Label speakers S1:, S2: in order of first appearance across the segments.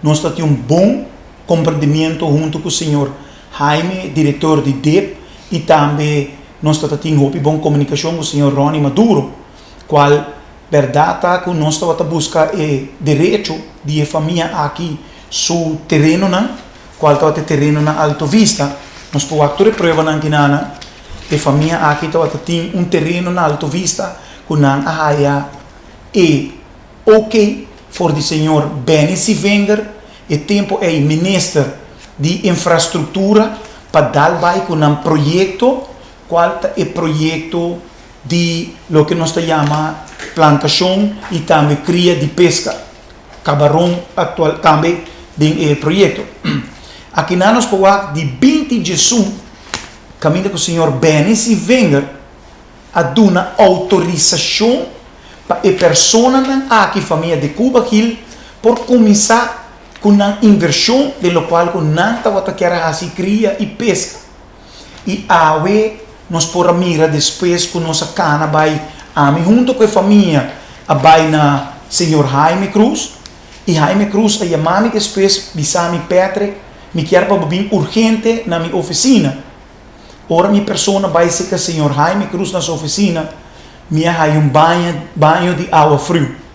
S1: Nos tin un bon comprendimentu huntu ku señor Jaime, direktor di DIP, i tambe nos tin un bon komunikashon ku señor Ronnie Maduro, kual berdat ta ku nos tabata buska e derecho di famia aki su terenonan, kual tabata tereno na Alto Vista. Nos por tur pruebanan ku nan e famia aki tabata tin un tereno na Alto Vista ku nan a haya e ok for di señor Benny Sevinger, e tempu ei minister di infrastruktura, pa dal bai ku un proyekto, kual ta e proyekto di loke nos ta yama plantashon i tambe kria di peska kabaron aktual tambe den e proyekto. Aki nos por di 20 di kaminda ku señor Benny Sevinger a duna outorisashon pa e personanan aki, famia de Cuba Gil, por kuminsá ku un invershon di lokual ku nan tabata ke hasi kria i peska. I awe nos por a mira despues ku nos a kana bai, ami huntu ku e famia a bai na señor Jaime Cruz, i Jaime Cruz a yama mi despues, bisa mi: "Patrick, mi ke pa bin urgente na mi ofisina." Ora mi persona bai serka señor Jaime Cruz na su ofisina, mi a haña un baño di awa friu.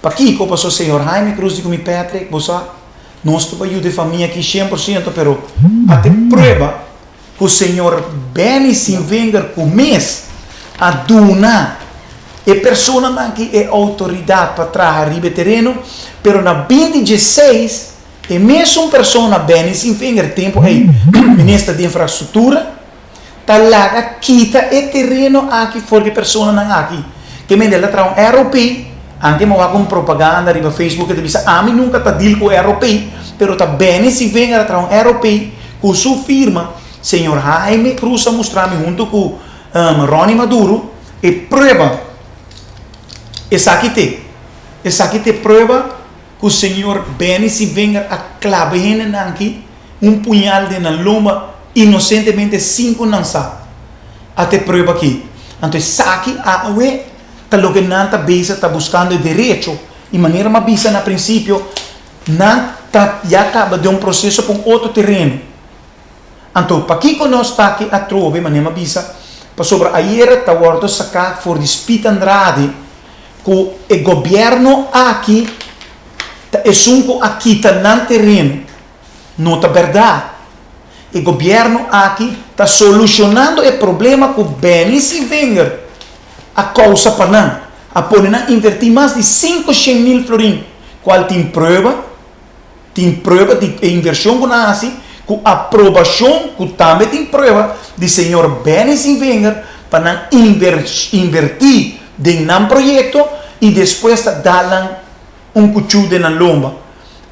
S1: Pakiko? Paso señor Jaime Cruz di ku mi: "Patrick, bo sa, nos ta yuda e famia aki 100%, pero ata prueba ku señor Benny Sevinger ku mes a duna e personanan aki e outoridat pa traha riba tereno, pero na 2016 e mesun persona, Benny Sevinger, tempu ei minister di infrastruktura, ta laga kita e tereno aki for di personanan aki. Ke men el a traha un ROP, anke mi ku propaganda riba Facebook ku bisa ami nunka ta deal ku ROP, pero ta Benny Sevinger a traha un ROP ku su firma. Señor Jaime Cruz a mustra mi huntu ku Ronnie Maduro e prueba. Esaki ta prueba ku señor Benny Sevinger a klaba hendenan aki un puñal den nan lomba inosentemente sin ku nan sa. Ata prueba aki. Anto, esaki awe ta loke nan ta bezig ta buskando derecho i, manera m'a bisa na prinsipio, nan ta ya kaba den un proseso pa un otro tereno. Anto, pakiko nos ta aki atrobe? Manera m'a bisa, pasobra ayera ta wòrdu saká for di Speed Andrade ku e gobièrnu aki ta esun ku a kita nan tereno. No ta berdat. E gobièrnu aki ta solushonando e problema ku Benny Sevinger a kousa pa nan. A pone nan invertí mas di 500 mil florin, kual tin prueba di invershon ku nan a hasi, ku aprobashon, ku tambe tin prueba di señor Benny Sevinger pa nan invertí den nan proyekto i despues ta dal nan un kuchú den nan lomba.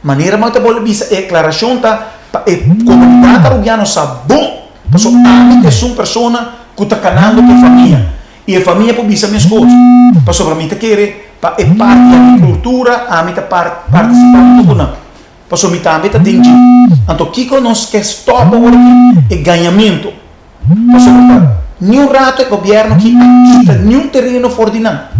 S1: Manera mi ta bolbe bisa, e aklarashon ta pa e komunidat arubiano sa bon, paso ami ta un persona ku ta kanando ku famia. I e famia por bisa mes kos. Pasobra mi ta kere pa e parti agrikultura, ami ta partisipando ku nan. Paso mi tambe ta den dje. Anto kiko nos ke stòp awor aki? E gañamentu. Pasobra niun ratu e gobièrnu aki a kita niun tereno for di nan.